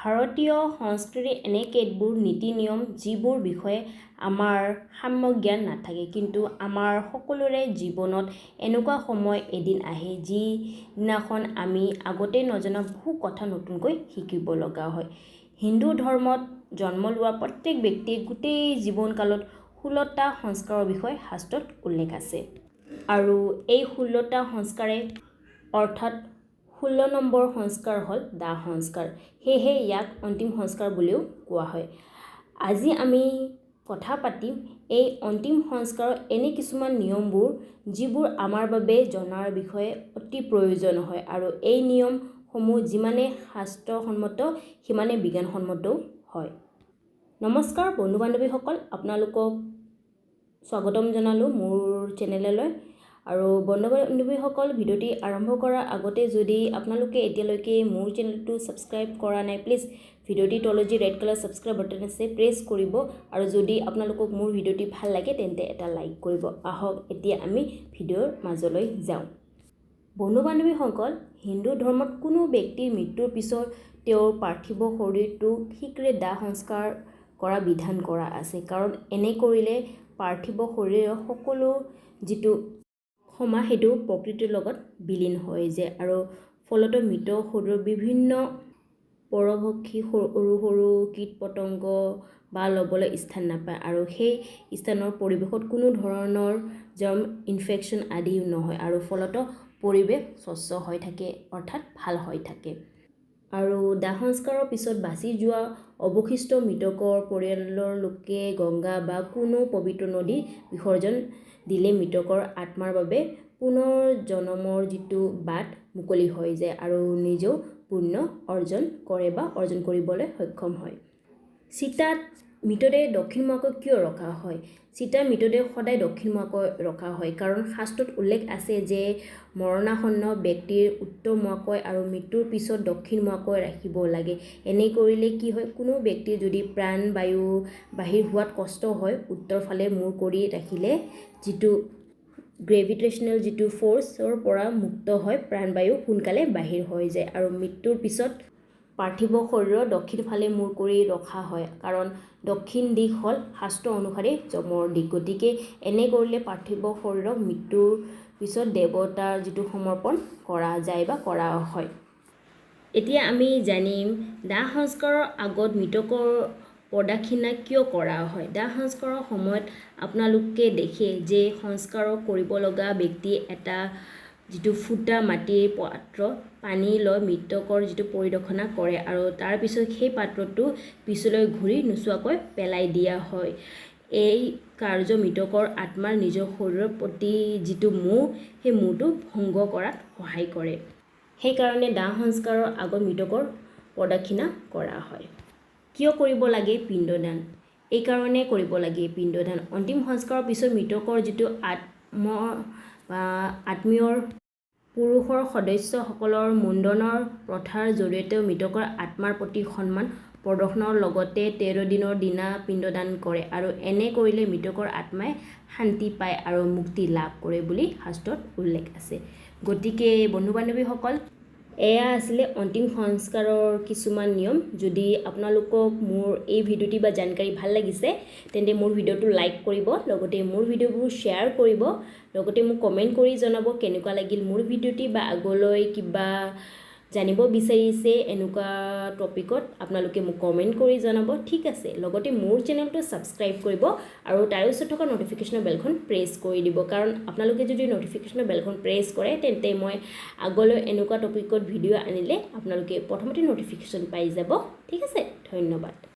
ভাৰতীয় সংস্কৃতিৰ এনে কেতবোৰ নীতি নিয়ম যিবোৰ বিষয়ে আমাৰ সাম্যক জ্ঞান নাথাকে, কিন্তু আমাৰ সকলোৰে জীৱনত এনেকুৱা সময় এদিন আহে যিদিনাখন আমি আগতে নজনা বহু কথা নতুনকৈ শিকিব লগা হয়। হিন্দু ধৰ্মত জন্ম লোৱা প্ৰত্যেক ব্যক্তিয়ে গোটেই জীৱনকালত 16টা সংস্কাৰৰ বিষয়ে শাস্ত্ৰত উল্লেখ আছে, আৰু এই 16টা সংস্কাৰে অৰ্থাৎ 16 নম্বৰ সংস্কাৰ হ'ল দাহ সংস্কাৰ। সেয়েহে ইয়াক অন্তিম সংস্কাৰ বুলিও কোৱা হয়। আজি আমি কথা পাতিম এই অন্তিম সংস্কাৰৰ এনে কিছুমান নিয়মবোৰ যিবোৰ আমাৰ বাবে জনাৰ বিষয়ে অতি প্ৰয়োজন হয়, আৰু এই নিয়মসমূহ যিমানে শাস্ত্ৰসন্মত সিমানে বিজ্ঞানসন্মতও হয়। নমস্কাৰ বন্ধু বান্ধৱীসকল, আপোনালোকক স্বাগতম জনালোঁ মোৰ চেনেললৈ। আৰু বন্ধু বান্ধৱীসকল, ভিডিঅ'টি আৰম্ভ কৰাৰ আগতে যদি আপোনালোকে এতিয়ালৈকে মোৰ চেনেলটো ছাবস্ক্ৰাইব কৰা নাই, প্লিজ ভিডিঅ'টিৰ তলত যি ৰেড কালাৰ ছাবস্ক্ৰাইব বাটন আছে প্ৰেছ কৰিব, আৰু যদি আপোনালোকক মোৰ ভিডিঅ'টি ভাল লাগে তেন্তে এটা লাইক কৰিব। আহক এতিয়া আমি ভিডিঅ'ৰ মাজলৈ যাওঁ। বন্ধু বান্ধৱীসকল, হিন্দু ধৰ্মত কোনো ব্যক্তিৰ মৃত্যুৰ পিছত তেওঁৰ পাৰ্থিৱ শৰীৰটো শীঘ্ৰে দাহ সংস্কাৰ কৰা বিধান কৰা আছে, কাৰণ এনে কৰিলে পাৰ্থিৱ শৰীৰৰ সকলো যিটো ক্ষমা সেইটো প্ৰকৃতিৰ লগত বিলীন হৈ যায়, আৰু ফলত মৃত শৰীৰৰ বিভিন্ন পৰভক্ষী সৰু সৰু কীট পতংগ বা ল'বলৈ স্থান নাপায়, আৰু সেই স্থানৰ পৰিৱেশত কোনো ধৰণৰ জাৰ্ম ইনফেকশ্যন আদি নহয়, আৰু ফলত পৰিৱেশ স্বচ্ছ হৈ থাকে, অৰ্থাৎ ভাল হৈ থাকে। আৰু দাহ সংস্কাৰৰ পিছত বাচি যোৱা অৱশিষ্ট মৃতকৰ পৰিয়ালৰ লোকে গংগা বা কোনো পবিত্ৰ নদী বিসৰ্জন দিলে মৃতকৰ আত্মাৰ বাবে পুনৰ জনমৰ যিটো বাট মুকলি হৈ যায়, আৰু নিজেও পুণ্য অৰ্জন কৰে বা অৰ্জন কৰিবলৈ সক্ষম হয়। চিতাত মৃতদেহ দক্ষিণমুৱাকৈ কিয় ৰখা হয়? চিতাৰ মৃতদেহ সদায় দক্ষিণমুৱাকৈ ৰখা হয়, কাৰণ শাস্ত্ৰত উল্লেখ আছে যে মৰণাসন্ন ব্যক্তিৰ উত্তৰমুৱাকৈ আৰু মৃত্যুৰ পিছত দক্ষিণমুৱাকৈ ৰাখিব লাগে। এনে কৰিলে কি হয়, কোনো ব্যক্তিৰ যদি প্ৰাণবায়ু বাহিৰ হোৱাত কষ্ট হয়, উত্তৰ ফালে মূৰ কৰি ৰাখিলে যিটো গ্ৰেভিটেশ্যনেল যিটো ফ'ৰ্চৰ পৰা মুক্ত হয়, প্ৰাণবায়ু সোনকালে বাহিৰ হৈ যায়। আৰু মৃত্যুৰ পিছত পাৰ্থিৱ শৰীৰৰ দক্ষিণ ফালে মূৰ কৰি ৰখা হয়, কাৰণ দক্ষিণ দিশ হ'ল শাস্ত্ৰ অনুসাৰে যমৰ দিশ। গতিকে এনে কৰিলে পাৰ্থিৱ শৰীৰক মৃত্যুৰ পিছত দেৱতাৰ যিটো সমৰ্পণ কৰা যায় বা কৰা হয়। এতিয়া আমি জানিম দাহ সংস্কাৰৰ আগত মৃতকৰ প্ৰদক্ষিণা কিয় কৰা হয়। দাহ সংস্কাৰৰ সময়ত আপোনালোকে দেখে যে সংস্কাৰ কৰিব লগা ব্যক্তিয়ে এটা যিটো ফুটা মাটিৰ পাত্ৰ পানী লৈ মৃতকৰ যিটো পৰিদক্ষিণা কৰে, আৰু তাৰপিছত সেই পাত্ৰটো পিছলৈ ঘূৰি নোচোৱাকৈ পেলাই দিয়া হয়। এই কাৰ্য মৃতকৰ আত্মাৰ নিজৰ শৰীৰৰ প্ৰতি যিটো মোহ, সেই মোহটো ভংগ কৰাত সহায় কৰে। সেইকাৰণে দাহ সংস্কাৰৰ আগত মৃতকৰ প্ৰদক্ষিণা কৰা হয়। কিয় কৰিব লাগে পিণ্ডদান? এইকাৰণে কৰিব লাগে পিণ্ডদান, অন্তিম সংস্কাৰৰ পিছত মৃতকৰ যিটো আত্ম বা আত্মীয়ৰ পুৰুষৰ সদস্যসকলৰ মুণ্ডনৰ প্ৰথাৰ জৰিয়তে মৃতকৰ আত্মাৰ প্ৰতি সন্মান প্ৰদৰ্শনৰ লগতে 13 দিনৰ দিনা পিণ্ডদান কৰে, আৰু এনে কৰিলে মৃতকৰ আত্মাই শান্তি পায় আৰু মুক্তি লাভ কৰে বুলি শাস্ত্ৰত উল্লেখ আছে। গতিকে বন্ধু বান্ধৱীসকল, এয়া আছিলে অন্তিম সংস্কাৰৰ কিছুমান নিয়ম। যদি আপোনালোকক মোৰ এই ভিডিঅ'টি বা জানকাৰী ভাল লাগিছে তেন্তে মোৰ ভিডিঅ'টো লাইক কৰিব, লগতে মোৰ ভিডিঅ'বোৰ শ্বেয়াৰ কৰিব, লগতে মোক কমেণ্ট কৰি জনাব কেনেকুৱা লাগিল মোৰ ভিডিঅ'টি বা আগলৈ কিবা জানিব বিচাৰিছে এনেকুৱা টপিকত আপোনালোকে মোক কমেণ্ট কৰি জনাব। ঠিক আছে, লগতে মোৰ চেনেলটো ছাবস্ক্ৰাইব কৰিব আৰু তাৰ ওচৰত থকা ন'টিফিকেশ্যনৰ বেলখন প্ৰেছ কৰি দিব, কাৰণ আপোনালোকে যদি ন'টিফিকেশ্যনৰ বেলখন প্ৰেছ কৰে তেন্তে মই আগলৈ এনেকুৱা টপিকত ভিডিঅ' আনিলে আপোনালোকে প্ৰথমতে ন'টিফিকেশ্যন পাই যাব। ঠিক আছে, ধন্যবাদ।